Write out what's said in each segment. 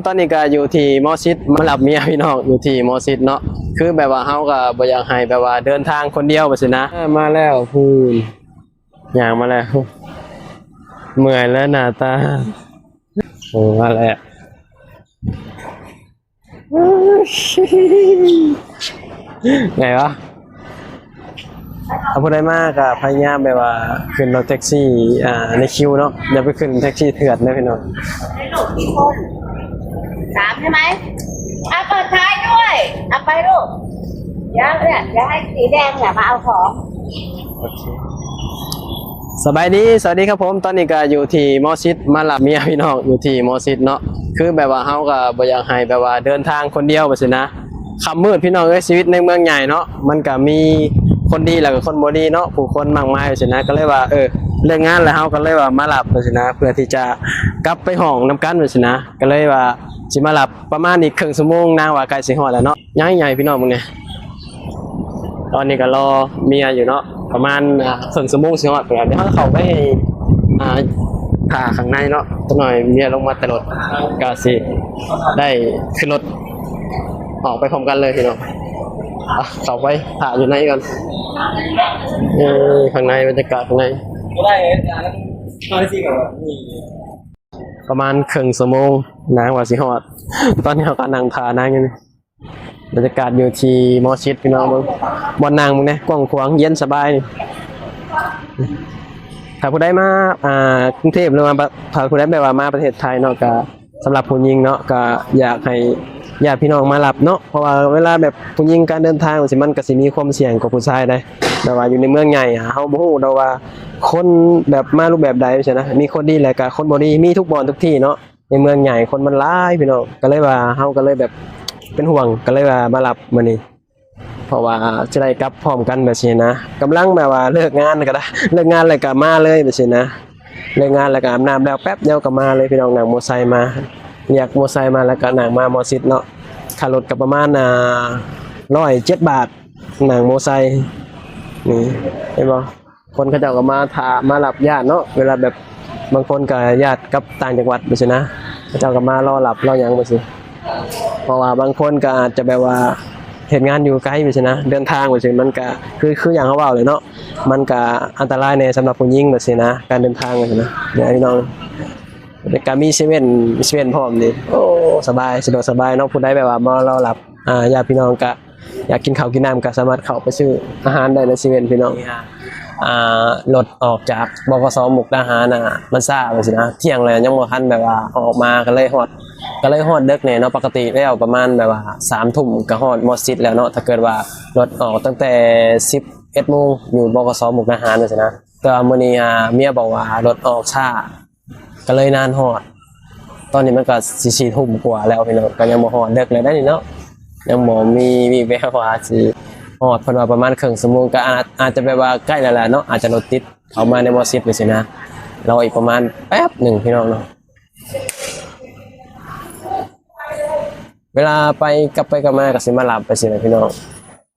ຕອນນີ້ກໍຢູ່ທີ່ໝໍຊິດ ມາຮັບເມຍພີ່ນ້ອງ ຢູ່ທີ່ໝໍຊິດເນາະ. ຄືແບບວ່າເຮົາກໍບໍ່ຢາກໃຫ້ແບບວ່າເດີນທາງຄົນດຽວແບບຊີ້ນະ. ເອີ ມາແລ້ວພຸ້ນ ຍ່າງມາແລ້ວ ເມື່ອຍແລ້ວໜ້າຕາ. ໂອ້ ມາແລ້ວ. ໄງວະ? ຖ້າຜູ້ໃດມາກໍພະຍາຍາມແບບວ່າຂຶ້ນລົດແທັກຊີ ອ່າ ໃນຄິວເນາະ, ຢ່າໄປຂຶ້ນແທັກຊີເຖື່ອນເດີພີ່ນ້ອງ. ສາມໃຊ່ໄໝ? ອ່ະ ເປີດທ້າຍດ້ວຍ. ເອົາໄປລູກ. ດຽວເນຍ ດຽວໃຫ້ສີແດງແຫຼະມາເອົາຂອງ. ໂອເຄ ສະບາຍດີ ສະຫວັດດີຄັບຜົມ. ຕອນນີ້ກໍຢູ່ທີ່ໝໍຊິດ ມາຮັບເມຍພີ່ນ້ອງ ຢູ່ທີ່ໝໍຊິດເນາະ. ຄືແບບວ່າເຮົາກໍບໍ່ຢາກໃຫ້ແບບວ່າເດີນທາງຄົນດຽວແບບຊີ້ນະ. ຄ່ຳມືດພີ່ນ້ອງເອີຍ ຊີວິດໃນເມືອງໃຫຍ່ເນາະ ມັນກໍມີຄົນດີ ແລ້ວກໍຄົນບໍ່ດີເນາະ ຜູ້ຄົນມາກມາຍແບບຊີ້ນະ. ກໍເລີຍວ່າ ເອີ ເລີກງານແລ້ວເຮົາກໍເລີຍວ່າມາຮັບແບບຊີ້ນະ ເພື່ອທີ່ຈະກັບໄປຫ້ອງນຳກັນແບບຊີ້ນະ. ກໍເລີຍວ່າຊິມາຮັບປະມານອີກເຄິ່ງຊົ່ວໂມງ ນາງວ່າໃກ້ຊິຮອດແລ້ວເນາະ. ໃຫຍ່ໆ ພີ່ນ້ອງເບິ່ງແດ່. ຕອນນີ້ກໍລໍເມຍຢູ່ເນາະ ປະມານ ອ່າ ເຄິ່ງຊົ່ວໂມງຊິຮອດພຸ້ນແຫຼະ. ດຽວເຮົາເຂົ້າໄປ ອ່າ ຖ້າຂ້າງໃນເນາະ ຈັກໜ້ອຍເມຍລົງມາແຕ່ລົດ ກໍຊິໄດ້ຂຶ້ນລົດອອກໄປພ້ອມກັນເລີຍພີ່ນ້ອງ. ອ່ະ ເຂົ້າໄປຖ້າຢູ່ໃນກ່ອນ. ເອີ ຂ້າງໃນ ບັນຍາກາດຂ້າງໃນ ປະມານເຄິ່ງຊົ່ວໂມງ ນາງວ່າຊິຮອດ. ຕອນນີ້ເຮົາກໍນັ່ງຖ້ານາງຢູ່ນີ້. ບັນຍາກາດຢູ່ທີ່ໝໍຊິດພີ່ນ້ອງເບິ່ງ ບ່ອນນັ່ງເບິ່ງແດ່ ກວ້າງຂວາງເຢັນສະບາຍ. ຖ້າຜູ້ໃດມາ ອ່າ ກຸງເທບ ຫຼືວ່າ ຖ້າຜູ້ໃດແບບວ່າມາປະເທດໄທເນາະ ກໍສຳລັບຜູ້ຍິງເນາະ ກໍຢາກໃຫ້ຍາດພີ່ນ້ອງມາຮັບເນາະ. ເພາະວ່າເວລາແບບຜູ້ຍິງການເດີນທາງຊິ ມັນກໍຊິມີຄວາມສ່ຽງກວ່າຜູ້ຊາຍໃດ໋. ແບບວ່າຢູ່ໃນເມືອງໃຫຍ່ ເຮົາບໍ່ຮູ້ດອກວ່າຄົນແບບມາຮູບແບບໃດຊີ້ນະ ມີຄົນດີ ແລ້ວກໍຄົນບໍ່ດີ ມີທຸກບ່ອນທຸກທີ່ເນາະ. ໃນເມືອງໃຫຍ່ຄົນມັນຫຼາຍພີ່ນ້ອງ ກໍເລີຍວ່າ ເຮົາກໍເລີຍແບບເປັນຫ່ວງ ກໍເລີຍວ່າມາຮັບມື້ນີ້ ເພາະວ່າຈະໄດ້ກັບພ້ອມກັນແບບຊີ້ນະ. ກຳລັງແບບວ່າເລີກງານກໍໄດ້ ເລີກງານແລ້ວກໍມາເລີຍແບບຊີ້ນະ. ເລີກງານແລ້ວກໍອາບນ້ຳແລ້ວແປັບດຽວກໍມາເລີຍພີ່ນ້ອງ. ນັ່ງມໍໄຊມາ ຮຽກມໍໄຊມາ ແລ້ວກໍນັ່ງມາໝໍຊິດເນາະ. ຄ່າລົດກໍປະມານ ອ່າ ຮ້ອຍເຈັດບາດ ນັ່ງມໍໄຊນີ້ ເຫັນບໍ່? ຄົນເຂົາເຈົ້າກໍມາຖ້າມາຮັບຍາດເນາະ ເວລາແບບບາງຄົນກໍຍາດກັບຕ່າງຈັງຫວັດຈັ່ງຊີ້ນະ ເຂົາເຈົ້າກໍມາລໍຮັບລໍຫຍັງຈັ່ງຊີ້. ເພາະວ່າບາງຄົນກໍອາດຈະແບບວ່າເຮັດງານຢູ່ໄກຈັ່ງຊີ້ນະ ເດີນທາງຈັ່ງຊີ້ ມັນກໍຄື ຄືຢ່າງເຮົາເວົ້າແຫຼະເນາະ ມັນກໍອັນຕະລາຍແດ່ສຳລັບຜູ້ຍິງຈັ່ງຊີ້ນະ ການເດີນທາງຈັ່ງຊີ້ນະ. ເດີພີ່ນ້ອງ ແລ້ວກໍມີເຊເວັ່ນ ເຊເວັ່ນພ້ອມນີ້ ໂອ້ ສະບາຍ ສະດວກສະບາຍເນາະ. ຜູ້ໃດແບບວ່າມາລໍຮັບ ອ່າ ຍາດພີ່ນ້ອງກໍ ຢາກກິນເຂົ້າກິນນ້ຳກໍສາມາດເຂົ້າໄປຊື້ອາຫານໄດ້ໃນເຊເວັ່ນພີ່ນ້ອງ. ອ່າ ລົດອອກຈາກ ບຂສ ມຸກດາຫານ ອ່າ ມັນຊ້າວ່າຊັ້ນນະ ທ່ຽງແລ້ວຍັງບໍ່ທັນແບບວ່າອອກມາ ກໍເລີຍຮອດ ກໍເລີຍຮອດເດິກແດ່ເນາະ. ປົກກະຕິແລ້ວປະມານແບບວ່າສາມທຸ່ມກໍຮອດໝໍຊິດແລ້ວເນາະ ຖ້າເກີດວ່າລົດອອກຕັ້ງແຕ່ສິບເອັດໂມງຢູ່ ບຂສ ມຸກດາຫານວ່າຊັ້ນນະ. ແຕ່ວ່າມື້ນີ້ ອ່າ ເມຍບອກວ່າລົດອອກຊ້າ ກໍເລີຍນານຮອດ. ຕອນນີ້ມັນກໍຊິສີ່ທຸ່ມກວ່າແລ້ວພີ່ນ້ອງ ກໍຍັງບໍ່ຮອດ ເດິກແລ້ວໄດ໋ນີ້ເນາະ ຍັງບໍ່ມີວີ່ແວວວ່າຊິຮອດ. ເພິ່ນວ່າປະມານເຄິ່ງຊົ່ວໂມງ ກໍອາດ ອາດຈະແບບວ່າໃກ້ແລ້ວແຫຼະເນາະ ອາດຈະລົດຕິດເຂົ້າມາໃນໝໍຊິດຈັ່ງຊີ້ນະ. ລໍອີກປະມານແປັບໜຶ່ງພີ່ນ້ອງເນາະ ເວລາໄປ ກັບໄປກັບມາກໍຊິມາຮັບໄປຊີ້ນະພີ່ນ້ອງ.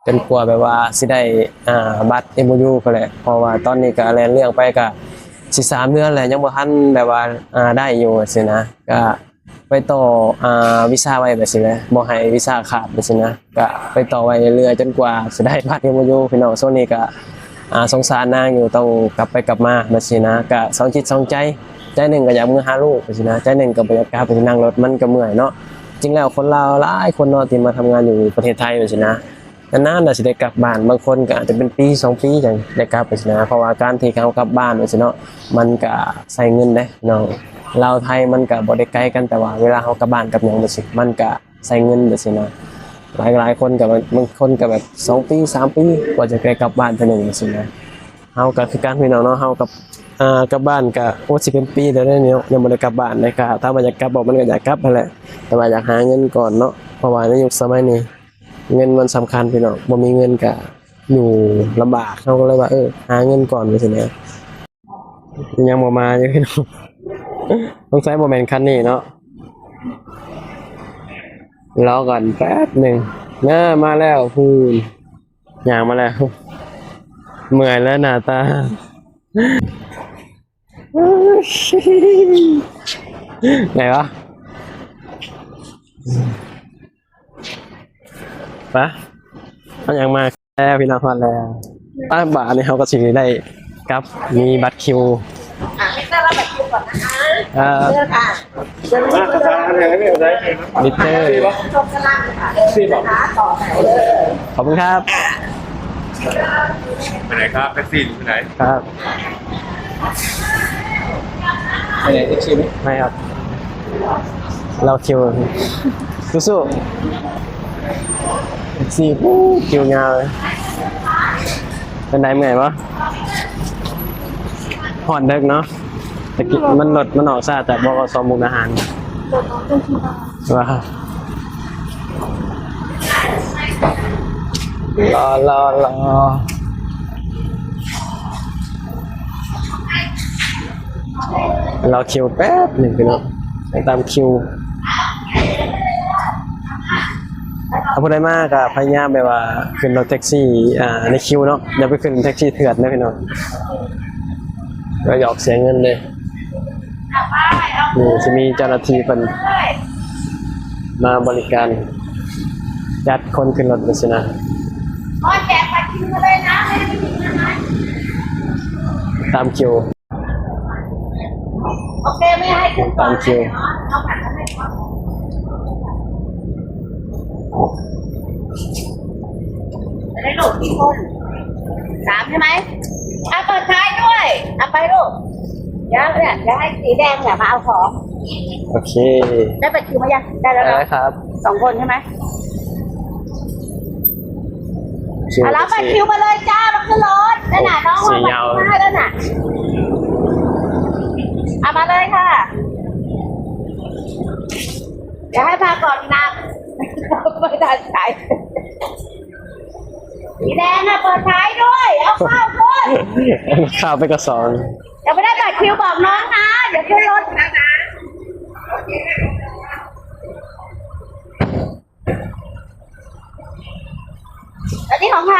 ຈົນກວ່າແບບວ່າຊິໄດ້ ອ່າ ບັດເອັມໂອຢູພຸ້ນແຫຼະ ເພາະວ່າຕອນນີ້ກໍແລ່ນເລື່ອງໄປກໍຊິສາມເດືອນແລ້ວ ຍັງບໍ່ທັນແບບວ່າ ອ່າ ໄດ້ຢູ່ຊີ້ນະ ກໍໄປຕໍ່ ອ່າ ວີຊາໄວ້ແບບຊີ້ແຫຼະ ບໍ່ໃຫ້ວີຊາຂາດແບບຊີ້ນະ ກໍໄປຕໍ່ໄວ້ເລື້ອຍໆ ຈົນກວ່າຊິໄດ້ບັດເອັມໂອຢູພີ່ນ້ອງ. ຊ່ວງນີ້ກໍ ອ່າ ສົງສານນາງຢູ່ ຕ້ອງກັບໄປກັບມາແບບຊີ້ນະ ກໍສອງຈິດສອງໃຈ ໃຈໜຶ່ງກໍຢາກເມືອຫາລູກແບບຊີ້ນະ ໃຈໜຶ່ງກໍບໍ່ຢາກກັບ ນັ່ງລົດມັນກໍເມື່ອຍເນາະ. ຈິງແລ້ວຄົນລາວຫຼາຍຄົນເນາະ ທີ່ມາທຳງານຢູ່ປະເທດໄທແບບຊີ້ນະ ນານໆ ນາຊິໄດ້ກັບບ້ານ ບາງຄົນກໍອາດຈະເປັນປີສອງປີຈັ່ງໄດ້ກັບຈັ່ງຊີ້ນະ. ເພາະວ່າການທີ່ເຮົາກັບບ້ານຈັ່ງຊີ້ເນາະ ມັນກະໃຊ້ເງິນເດ້ນ້ອງ. ລາວໄທມັນກະບໍ່ໄດ້ໄກກັນ ແຕ່ວ່າເວລາເຮົາກັບບ້ານກັບຫຍັງຈັ່ງຊີ້ ມັນກະໃຊ້ເງິນຈັ່ງຊີ້ນະ. ຫຼາຍໆ ຄົນກະ ບາງຄົນກະແບບສອງປີສາມປີກວ່າຈະໄດ້ກັບບ້ານເທື່ອໜຶ່ງຈັ່ງຊີ້ນະ. ເຮົາກະຄືກັນພີ່ນ້ອງເນາະ ເຮົາກັບ ອ່າ ກັບບ້ານກະ ໂອ້ ຊິເປັນປີແລ້ວເດ້ນີ້ເນາະ ຍັງບໍ່ໄດ້ກັບບ້ານເດ້. ກະຖາມວ່າຢາກກັບບໍ່ ມັນກະຢາກກັບຫັ້ນແຫຼະ ແຕ່ວ່າຢາກຫາເງິນກ່ອນເນາະ ເພາະວ່າໃນຍຸກສະໄໝນີ້ ເງິນມັນສຳຄັນພີ່ນ້ອງ ບໍ່ມີເງິນກະຢູ່ລຳບາກ. ເຮົາກໍເລີຍວ່າ ເອີ ຫາເງິນກ່ອນຈັ່ງຊີ້ນະ. ຍັງບໍ່ມາຢູ່ພີ່ນ້ອງ ສົງໄສບໍ່ແມ່ນຄັນນີ້ເນາະ. ລໍກ່ອນແປັບໜຶ່ງ ເອີ ມາແລ້ວພຸ້ນ ຍ່າງມາແລ້ວ ເມື່ອຍແລ້ວໜ້າຕາ. ໄງວະ? ປະ ເອົາຫຍັງມາແລ້ວ ພີ່ນ້ອງ ຮອດແລ້ວ. ປະ ບາດນີ້ເຮົາກໍຊິໄດ້ກັບ ມີບັດຄິວ. ອ່າ ມິເຕີ ອ່າ ເຊີນ ມິເຕີ ຂອບຄຸນຄັບ. ໄປໄຫນຄັບ? ແທັກຊີໄປໄຫນ? ຄັບ ໄປໄຫນ ແທັກຊີໄປ? ໄປຄັບ. ລໍຄິວ ສູ້ໆ ແທັກຊີ ໂອ້ ຄິວຍາວເລີຍ. ເປັນໃດ ເມື່ອຍບໍ່? ຮ້ອນເດິກເນາະ. ຕະກີ້ມັນລົດມັນອອກຊ້າຈາກ ບຂສ ມຸກດາຫານ. ວ່າ ລໍ ລໍ ລໍ ລໍຄິວແປັບໜຶ່ງ ພີ່ນ້ອງ ໄປຕາມຄິວ. ຖ້າຜູ້ໃດມາກໍພະຍາຍາມແບບວ່າຂຶ້ນລົດແທັກຊີ ອ່າ ໃນຄິວເນາະ, ຢ່າໄປຂຶ້ນແທັກຊີເຖື່ອນເດີພີ່ນ້ອງ, ກໍຢອກເສຍເງິນເດ້. ນີ້ຊິມີເຈົ້າໜ້າທີ່ເພິ່ນມາບໍລິການຈັດຄົນຂຶ້ນລົດຈັ່ງຊີ້ນະ. ຕາມຄິວ ໂອເຄ ໄມ່ໃຫ້ຂຶ້ນກ່ອນ ຕາມຄິວ. ໄດ້ລູກ ສາມໃຊ່ໄໝ? ເອົາ ເປີດທ້າຍດ້ວຍ. ເອົາໄປລູກ. ດຽວ ດຽວໃຫ້ສີແດງແຫຼະມາເອົາຂອງ. ໂອເຄ ໄດ້ບັດຄິວມາຍັງ? ໄດ້ແລ້ວເນາະ. ໄດ້ແລ້ວຄັບ. ສອງຄົນໃຊ່ໄໝ? ເອົາ ແລ້ວບັດຄິວມາເລີຍຈ້າ ມາຂຶ້ນລົດ. ນັ້ນນະ ນ້ອງ ສີຍາວ ມາແລ້ວນະ. ເອົາມາເລີຍຄ່ະ. ດຽວໃຫ້ພາກ່ອນນະ ບໍ່ທັນໃຈ. ສີແດງນະ ເປີດທ້າຍດ້ວຍ. ເອົາ ຂ້າວຄົນ ຂ້າວໄປກະສອນ. ຍັງບໍ່ໄດ້ບັດຄິວບອກນ້ອງນະ ດຽວຂຶ້ນລົດ. ອັນນີ້ຂອງໃຜ?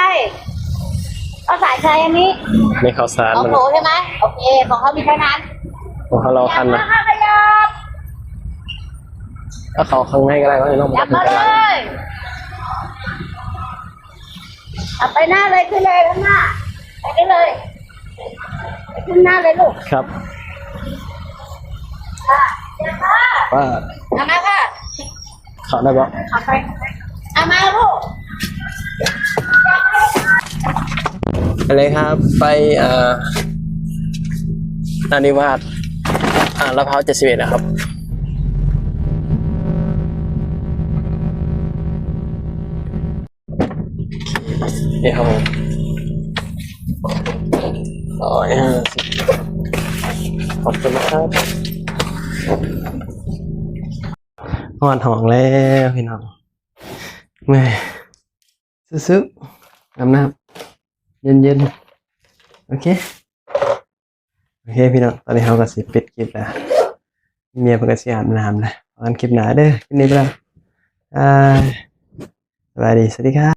ເອົາສາຍໃສ່ອັນນີ້. ນີ້ເຂົ້າສານ ຂອງ ມັນ ໂຕໃຊ່ໄໝ? ໂອເຄ ຂອງເຂົາມີເທົ່ານັ້ນ. ຂອງເຂົາລໍຄັນນະ. ຂະຫຍັບ ເອົາເຂົ້າຂ້າງໃນກໍໄດ້ ເອົາມາເລີຍ. ເອົາໄປໜ້າເລີຍ ຂຶ້ນເລີຍ ຂ້າງໜ້າ ໄປນີ້ເລີຍ ໄປຂຶ້ນໜ້າເລີຍລູກ. ຄັບ. ປ້າ ເອົາມາຄ່ະ. ເຂົ້າໄດ້ບໍ່? ເຂົ້າໄປ. ເອົາມາລູກ. ໄປເລີຍຄັບ ໄປ ເອີ ນານິວາດ ອ່າ ລາດພຮ້າວເຈັດສິບເອັດນະຄັບ. ເອີ ຮ້ອຍຫ້າສິບ ຂອບຄຸນນະຄັບ. ຮອດຫ້ອງແລ້ວພີ່ນ້ອງ ເມື່ອຍ. ສູ້ໆ ອາບນ້ຳເຢັນໆ. ໂອເຄ ໂອເຄພີ່ນ້ອງ ຕອນນີ້ເຮົາກໍຊິປິດຄລິບແລ້ວ ເມຍເພິ່ນກໍຊິອາບນ້ຳແລ້ວ. ພໍກັນຄລິບໜ້າເດີ ຄລິບນີ້ໄປແລ້ວ ບາຍ ສະບາຍດີ ສະຫວັດດີຄັບ.